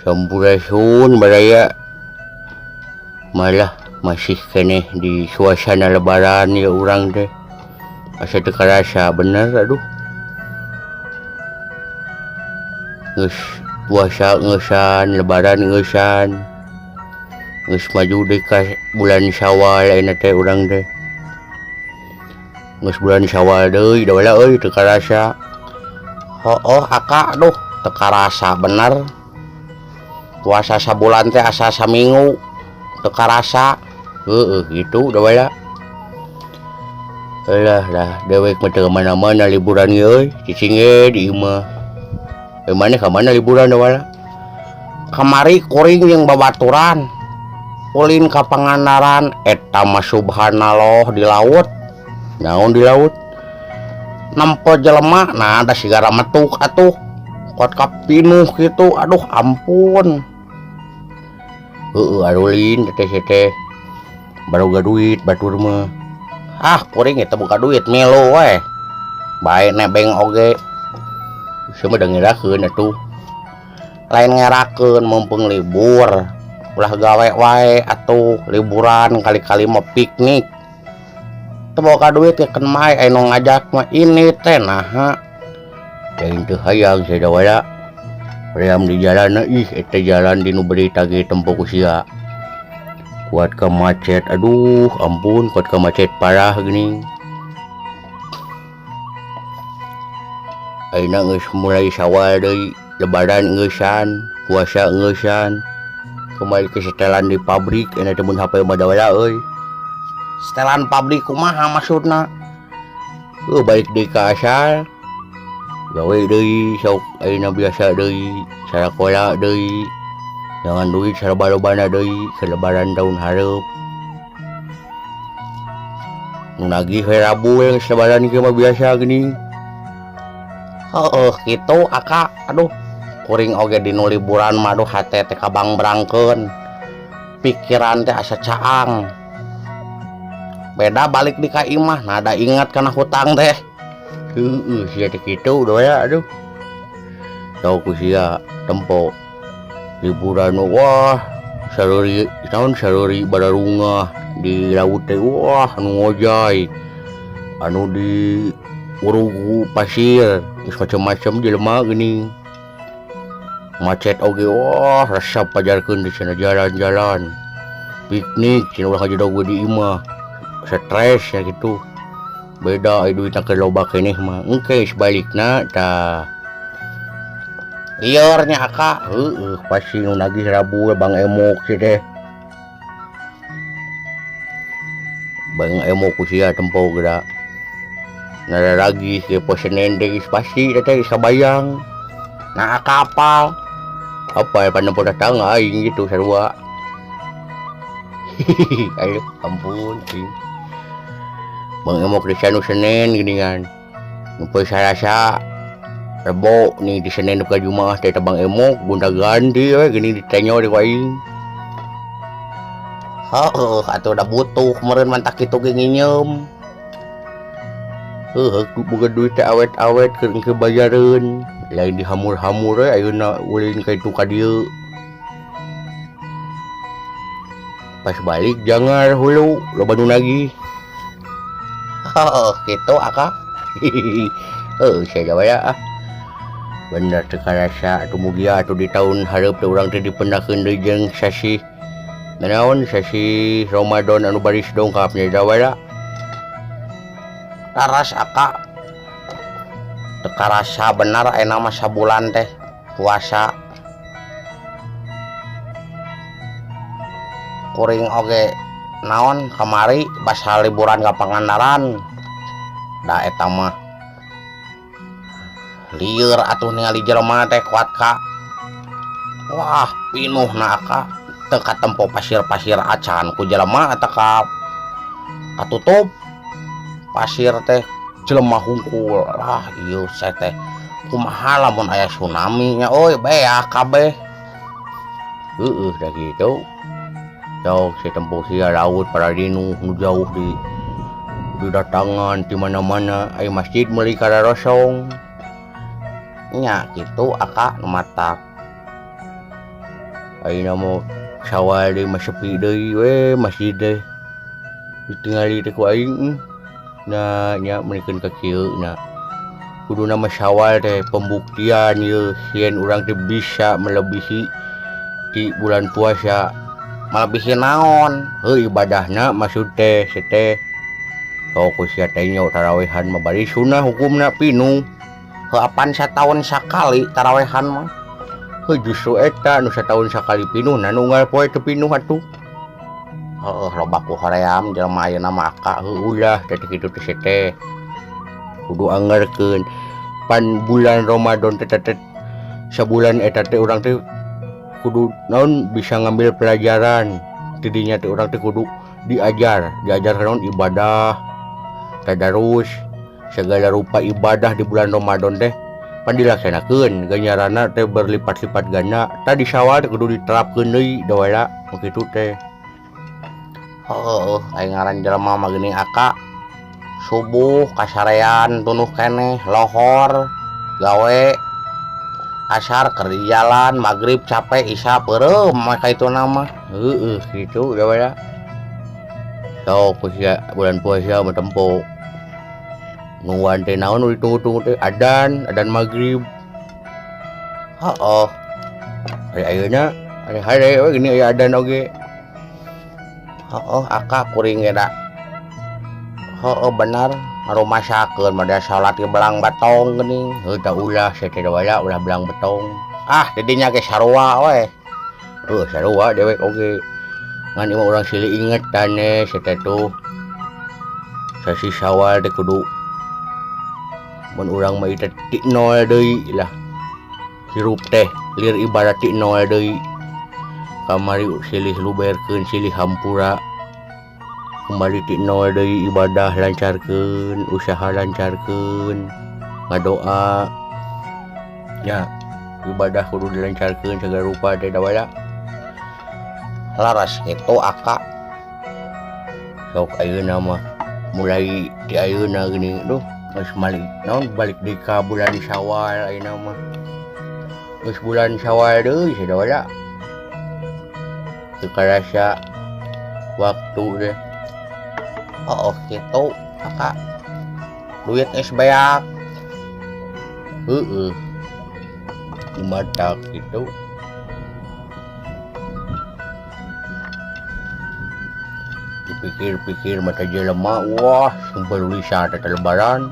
Sampurasun baraya, malah masih keneh di suasana lebaran ya urang teh. Asa teu karasa bener aduh. Geus puasa ngeusan, lebaran ngeusan. Geus maju deui ka bulan Syawal ayeuna teh urang teh. Geus bulan Syawal deui da wala euy teu karasa. Hooh akak aduh teu karasa bener. Puasa sabulan teh asa saminggu teu karasa. Heueuh kitu da wala. Eulah lah dewek mah teu mana-mana liburan ge euy, cicing ge di imah. Maneh ka mana liburan da wala? Kamari kuring jeung babaturan ulin ka Pangandaran eta mah subhanallah di laut. Naon di laut? Nempo jelema nah da sigara metuk atuh. Kuat ka pinuh kitu aduh ampun. Heueuh arulin teh teh. Baroga duit batur mah. Ah kuring eta boga duit milu we. Bae nebeng oge. Sia mah da ngerakeun atuh. Lain ngerakeun mumpung libur. Ulah gawe wae atuh liburan kali-kali mah piknik. Teu boga duit ge keun bae aya nu ngajak mah ini teh naha. Lain teu hayang sia da wala. Ream di jalan ih eta jalan di nu berita ge tempo ku sia. Kuat ka macet aduh ampun kuat ka macet parah geuning. Ayeuna geus mulai Syawal deui, lebaran ngeusan, puasa ngeusan. Kembali ke setelan di pabrik ayeuna teh mun hape mah da wala euy. Setelan pabrik kumaha maksudna? Heuh balik deui ka asal. Gawe deui sok ayeuna biasa deui, sarakola deui. Jangan duit saloba-lobana deui ke lebaran tahun hareup. Nu nagih we Rabu we geus lebaran kieu mah biasa geuning. Heueuh kitu akak aduh kuring oge dinu liburan mah aduh hate teh kabangbrangkeun. Pikiran teh asa caang. Beda balik di ka imah nah da ingat kana hutang teh. Heueuh sia teh kitu doya aduh. Tau ku sia tempo liburan wah saruri naon saruri bararungah di laut teh wah anu ngojay anu di urugu pasir geus macem-macem jelema geuning. Macet oge wah resep pajarkeun di cenah jalan-jalan. Piknik cenah ulah ngajedog we di imah. Stres ya kitu. Beda ai duitna keur loba keneh mah engke sabalikna tah. Lieur nya akak heueuh pasti nu nagih Rabu Bang Emok si teh. Bang Emok ku sia tempo geura. Nararagih ge poe Senen teh geus pasti teh geus kabayang. Nah kapal. Apa panempo datang aing gitu sarua. Ayo ampun aing. Bang Emok di nu Senen geuningan. Nu poe Salasa Rebo nih di Senin ka Jumaah teh Bang Emok gonta ganti we geuning ditenyo di ku aing. Heueuh atuh da butuh meureun mantak kitu ge nginyeum. Heueuh boga duit teh awet-awet keur engke bayareun. Lain dihamur-hamur we ayeuna ulin ka ditu ka dieu. Pas balik jangar hulu loba nu nagih. Heueuh kitu akak. Heueuh sia wae ah. Bener teu karasa atuh mugia atuh di tahun hareup teh urang teh dipendakeun deui jeung sasih naon sasih Ramadan anu baris dongkap nya da wala. Raras akak. Teu karasa bener ayeuna mah sabulan teh puasa. Kuring oge naon kamari basa liburan ka Pangandaran. Da eta mah lieur atuh ningali jelema teh kuat ka wah pinuhna akak teu katempo pasir-pasir acan ku jelema eta ka katutup pasir teh jelema hungkul lah ieu saya teh kumaha lamun aya tsunami nya euy beak kabeh. Heueuh da kitu. Sok si tempo sia laut paradinu nu jauh di didatangan di mana-mana aya masjid meuli kararosong. Nya kitu akak nu matak. Ayeuna mah Syawal deui mah sepi deui we masjid teh. Ditingali teh ku aing nah nya meunikeun ka kieu na. Kuduna mah Syawal teh pembuktian ieu sieun urang teh bisa melebihi di bulan puasa. Melebihi naon? Heuh ibadahna maksud teh teh. Sok ku sia teh nyo tarawehan mah bari sunah hukumna pinuh. Heuh apan sataun sakali tarawehan mah. Heuh justru eta nu sataun sakali pinuh na nu unggal poe teu pinuh atuh. Heuh loba ku hoream jelema ayeuna mah aka heuh ulah teh kitu teh teh. Kudu anggarkeun pan bulan Ramadan teh teh sabulan eta teh urang teh kudu naon bisa ngambil pelajaran. Tidinya teh urang teh kudu diajar, diajar naon ibadah, tadarus, segala rupa ibadah di bulan Ramadan teh pan dilaksanakeun ganjaranna teh berlipat-lipat ganda. Tadi Syawal teh kudu diterapkeun deui dawala kitu teh. Heuh, aing ngaran jelema mah geuning aka subuh kasarean tunuh keneh lohor gawe asar keur di jalan magrib capek isya peureum mah ka ituna mah. Heueuh kitu dawala. Sok ku sia bulan puasa mah tempo. Nungguan teh naon nu ditunggu-tunggu teh adan, adan magrib. Heueuh. Ari ayeuna ari hade we geuning aya adan oge. Heueuh aka kuring ge da. Heueuh bener ngarumasakeun mah da salat ge belang batong geuning. Heuh tah ulah sia teh dawala ulah belang betong. Ah di dinya ge sarua we. Heuh sarua dewek oge. Ngan ieu mah urang silih ingetan we sia teh tuh. Sasi Syawal teh kudu mun urang mah ieu teh ti nol deui lah. Hirup teh lir ibarat ti nol deui. Kamari silih luberkeun silih hampura. Kembali ti nol deui ibadah lancarkeun, usaha lancarkeun, ngadoa. Nya ibadah kudu dilancarkeun segala rupa teh dawala. Laras kitu aka. Sok ayeuna mah mulai ti ayeuna geuning duh geus malik naon balik deui ka bulan Syawal ayeuna mah. Geus bulan Syawal deui sia dawala. Teu karasa waktu teh. Oh, kitu aka. Duit geus beak. Heueuh. Kumatak kitu. Dipikir-pikir mata jelema wah sumber wisata teh lebaran.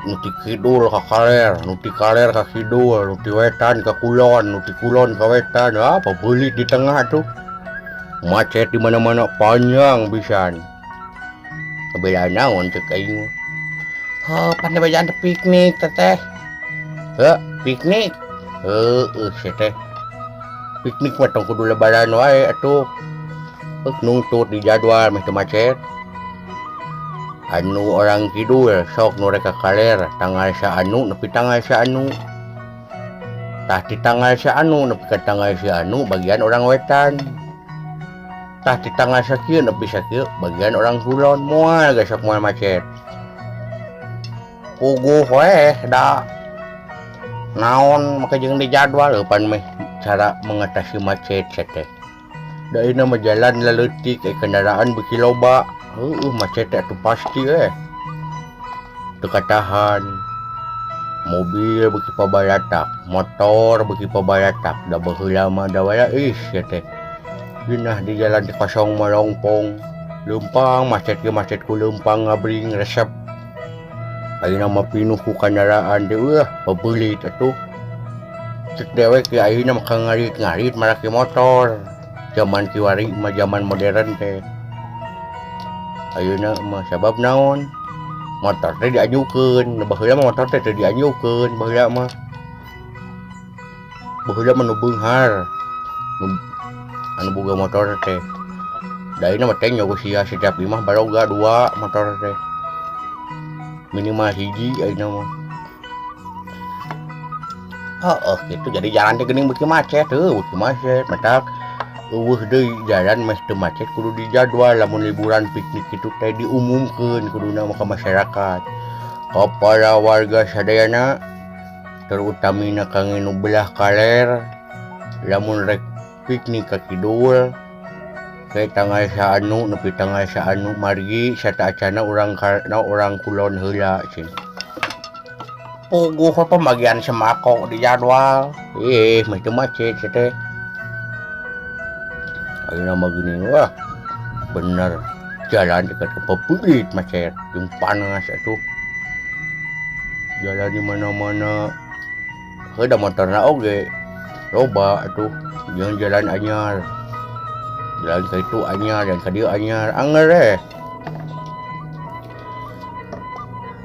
Nu ti kidul ka kaler, nu ti kaler ka kidul, nu ti wetan ka kulon, nu ti kulon ka wetan. Ah, pabeulit di tengah tuh. Macet di mana-mana panjang pisan. Kabela naon cek aing mah. Heuh, pan bejaan teh piknik teteh. Heuh, piknik. Heueuh sia teh. Piknik mah tong kudu lebaran wae atuh. Heuh nungtut di jadwal meh teu macet. Anu orang kidul sok nu rek ka kaler tanggal saanu nepi tanggal saanu. Tah ti tanggal saanu nepi ka tanggal saanu bagian orang wetan. Tah ti tanggal sakieu nepi sakieu bagian orang kulon moal ge sok moal macet. Puguh weh da naon make jeung di jadwal eupan meh cara mengatasi macet sia teh. Da ayeuna mah jalan laleutik kendaraan beuki loba. Heueuh macet teh atuh pasti we. Teu katahan. Mobil beuki pabalatak, motor beuki pabalatak, da baheula mah dawala ih sia teh. Geunah di jalan teh kosong malongpong. Leumpang macet ge macet ku leumpang ngabring resep. Ayeuna mah pinuh ku kandaraan teh eueuh pabeulit atuh. Cek dewek ge ayeuna mah ngarit-ngarit marake motor. Zaman kiwari mah zaman modern teh. Ayeuna mah sabab naon? Motor teh dianjukeun, baheula mah motor teh teu dianjukeun baheula mah. Baheula mah nu beunghar. Anu boga motor teh. Da ayeuna mah teh nyogo sia setiap imah baroga dua motor teh. Minimal hiji ayeuna mah. Heueuh kitu jadi jalan teh geuning beuki macet heuh beuki macet matak eueuh deui jalan meh teu macet kudu dijadwal lamun liburan piknik kitu teh diumumkeun kuduna mah ka masyarakat. Ka para warga sadayana terutamina kangge nu belah kaler Lamun rek piknik ka kidul ke tanggal saanu nepi tanggal saanu margi sataacana urang karena urang kulon heula cenah. Puguh pembagian sembako di jadwal. Ih, mah teu macet teh. Ayeuna mah geuning wah. Bener jalan dekat ke pepelit macet jeung panas atuh. Jalan di mana-mana. Heuh da motorna oge loba atuh jeung jalan anyar. Jalan ka itu anyar, jalan ka dieu anyar, anger eh.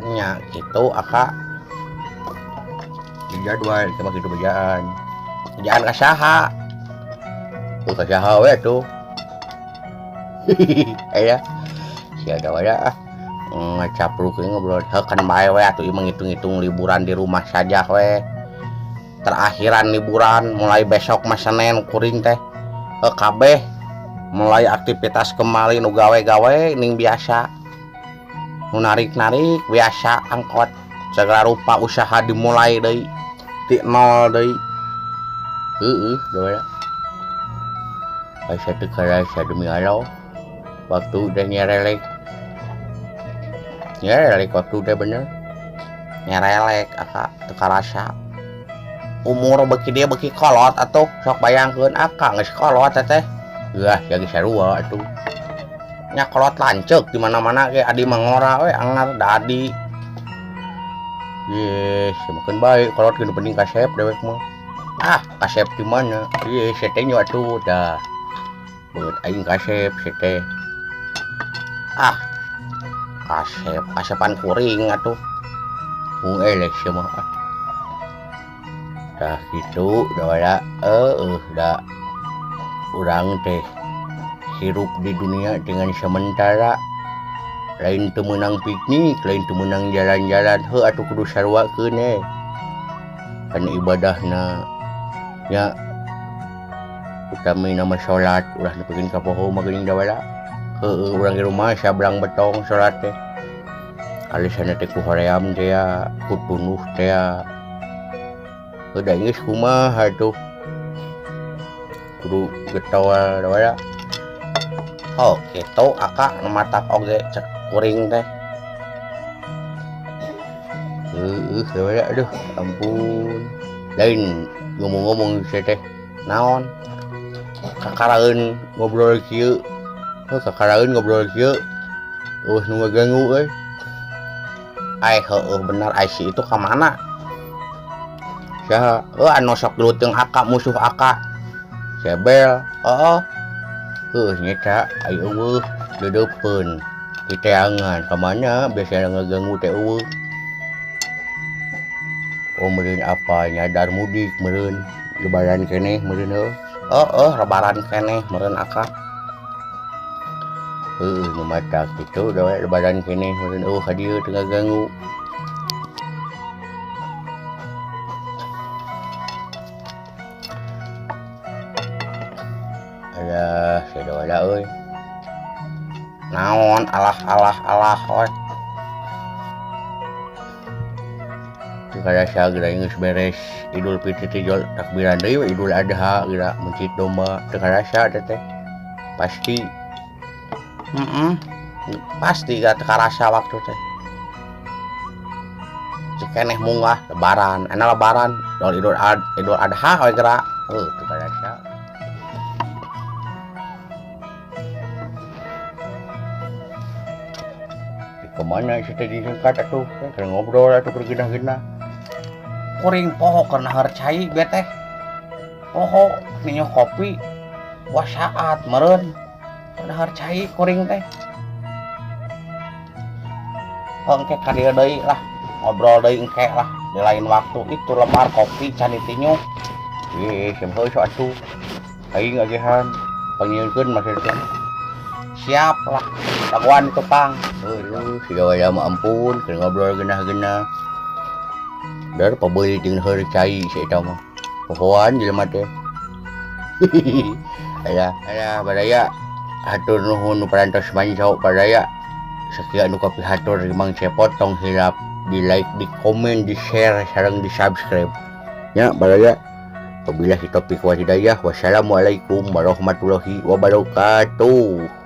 Nya kitu aka. Di jadwal sama kitu bejaan. Bejaan ka saha? Tuh ka saha we atuh. Aya. Sia da waya ah. Ngacapruk ngobrol. Heuh kan bae we atuh ieu mah ngitung-ngitung liburan di rumah saja we. Terakhiran liburan mulai besok mah Senin kuring teh. Heuh kabeh mulai aktivitas kembali nu gawe-gawe ning biasa. Nu narik-narik biasa angkot segala rupa usaha dimulai deui ti nol deui. Heueuh da waya. Asa teu karasa demi Allah. Waktu udah nyerelek. Nyerelek waktu udah bener. Nyerelek aka teu karasa. Umur beki dia beki kolot atuh sok bayangkeun aka geus kolot teh. Wah, jadi sarua atuh. Nya kolot lanceuk di mana-mana ge adi mah ngora we angar da adi. Yes, makan bae kolot ge nu penting kasep dewek mah. Ah, kasep di mana? Ieu teh nya atuh dah. Beungeut aing kasep teh. Ah, kasep, kasepan kuring atuh. Mung eleh sia mah. Tah kitu da wala heueuh da urang teh hirup di dunia dengan sementara. Lain teu meunang piknik, lain teu meunang jalan-jalan, heuh atuh kudu saruakeun we. Kan ibadahna nya utamina mah salat, ulah nepikeun ka poho mah geuning da wala. Heueuh urang di rumah sabrang betong salat teh. Alisana teh ku hoream teh ya, ku tunduh teh ya. Heuh da geus kumaha atuh. Kudu getol da wala. Oh, kitu aka nu matak oge cek kuring teh. Heueuh da wala aduh ampun. Lain ngomong-ngomong sia teh naon? Kakaraeun ngobrol kieu. Heuh kakaraeun ngobrol kieu. Eueuh nu ngaganggu euy. Ai heueuh bener ai si itu ka mana? Saha? Heuh anu sok gelut jeung aka musuh aka. Sebel. Heeh. Heuh nyeta ai eueuh deudeupeun. Diteangan ka mana biasa ngaganggu teh eueuh. Oh meureun apa nyadar mudik meureun lebaran keneh meureun heuh. Heeh lebaran keneh meureun aka. Heueuh nu matak kitu da we lebaran keneh meureun eueuh ka dieu teu ngaganggu. Alah sia da wala euy. Naon alah alah alah we. Teu karasa geura geus beres Idul Fitri teh jol takbiran deui we Idul Adha geura mencit domba teu karasa teh teh. Pasti. Pasti gak teu karasa waktu teh. Cikeneh munggah lebaran, ana lebaran dol Idul Adha we geura. Heuh teu karasa. Kemana sih teh disingkat atuh? Keur ngobrol atuh keur genah-genah. Kuring poho keur nahar cai bete teh. Poho minum kopi. Wah saat meureun. Keur nahar cai kuring teh. Engke ka dieu deui lah. Ngobrol deui engke lah di lain waktu itu lemar kopi can ditinju. Ih, sim heuh sok atuh. Aing agehan pangieunkeun maksudna. Siap lah. Dagoan itu pang. Aduh, siga waya mah ampun, keur ngobrol genah-genah. Dar pabeuli jeung heur cai si eta mah. Pohoan jelema teh. Aya, aya baraya hatur nuhun nu parantos manco baraya. Sakieu anu kapihatur di Mang Cepot tong hilap di like, di komen, di share, sareng di subscribe. Nya baraya. Wabillahi taufiq wal hidayah. Wassalamualaikum warahmatullahi wabarakatuh.